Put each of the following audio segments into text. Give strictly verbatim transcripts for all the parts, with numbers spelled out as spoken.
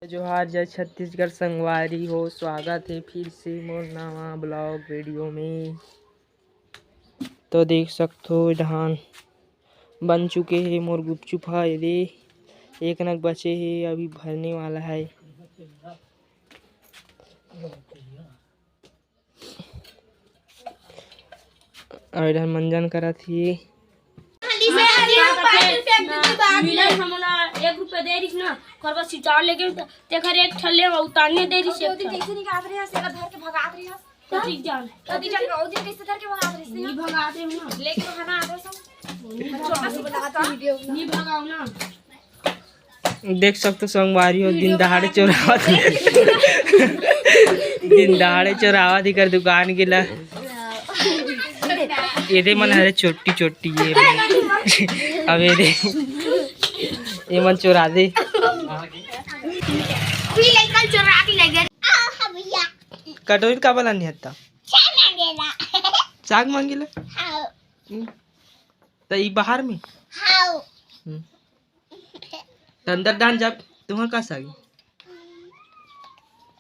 जोहार, जय छत्तीसगढ़ संगवारी हो, स्वागत हे फिर से मोर नवा vlog video में। तो देख सकथो, धान बन चुके हे। मोर गुपचुप ह एदे एक नग बचे हे, अभी भरने वाला है। अउ इधर मंजन करत ही। मिलन हमला एक रुपया दे रहिस ना, करवा सितार लेके तेखर एक ठल्ले उतारने दे रहिस। एक ठल्ले। कैसे निकाल रहे हैं, सेला धर के भगात रहे हैं। तो ठीक जान। कभी जान, ओ दिन कैसे धर के भगात रहे हैं? नहीं भगाते हो ना। लेके भगात रहे हैं। छोटा सा बता। नहीं भगाओ ना। देख सकथो संगवारी हो, दिन दहाड़े चोरावत, दिन दहाड़े चोरावत ही कर दुकान के ला। एदे मन हरे छोटी छोटी, ये मन। अब एदे, ये मन चोरा दे। फिर लइका चोरा के ले गए। आ, हाँ भैया। कटोरी का बला नहीं हत्ता? साग मांगेला। साग मांगेला? हाँ। हम्म। त ई बाहर में? हाँ। हम्म। त अंदर डान जा, तुम्हार का साग?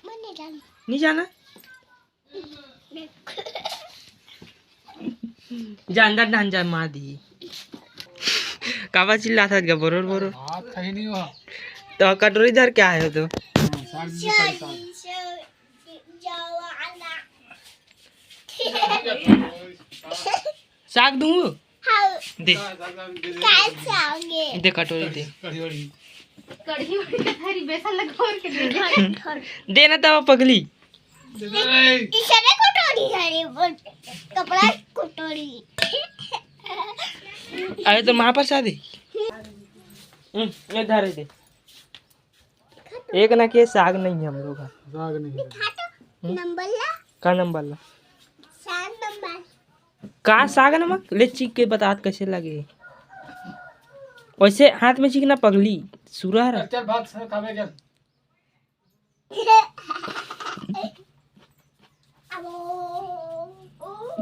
मैं नहीं जानती। नहीं जाना? जा अंदर डान जा, मार दी। काबर चिल्लात हस गा, बोरोर बोरोर। बात कहीं नहीं हुआ। तो कटोरी धर के आए हो तो? हाँ, साग जी, साग, साग। साग दूँ? हाँ। दे। कैसे आगे? दे कटोरी दे। कढ़ी वढ़ी। कढ़ी वढ़ी के थारी बेसन लगा और के दे दे। दे ना तवा पगली। दे दे रे। इसमें कटोरी है रे, बोल। कपड़ा कटोरी। अरे तो महाप्रसाद है। हम्म, ये धर दे। एक ना के साग नहीं है हम लोग। साग नहीं है। दिखा तो हम्म? नंबर ला। का नंबर ला? सात नंबर। का साग नमक ले चीख के बतात कैसे लगे? वैसे हाथ में चीखना पगली, सुरहर। चल भात खावे चल।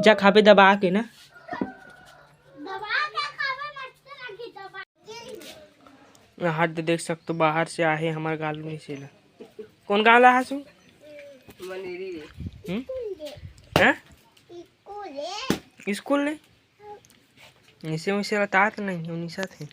जा खाबे दबा के ना। दबा के खाबे, मस्त लगी दबा। हाथ दे देख सकथो, बाहर से आहे हमर गालू निसेला। कौन गाँव ला हसू? मनेरी रे। हम्म? हैं? स्कूल ले। स्कूल ले? निसे उसे लतात नहीं, उनिसा थे।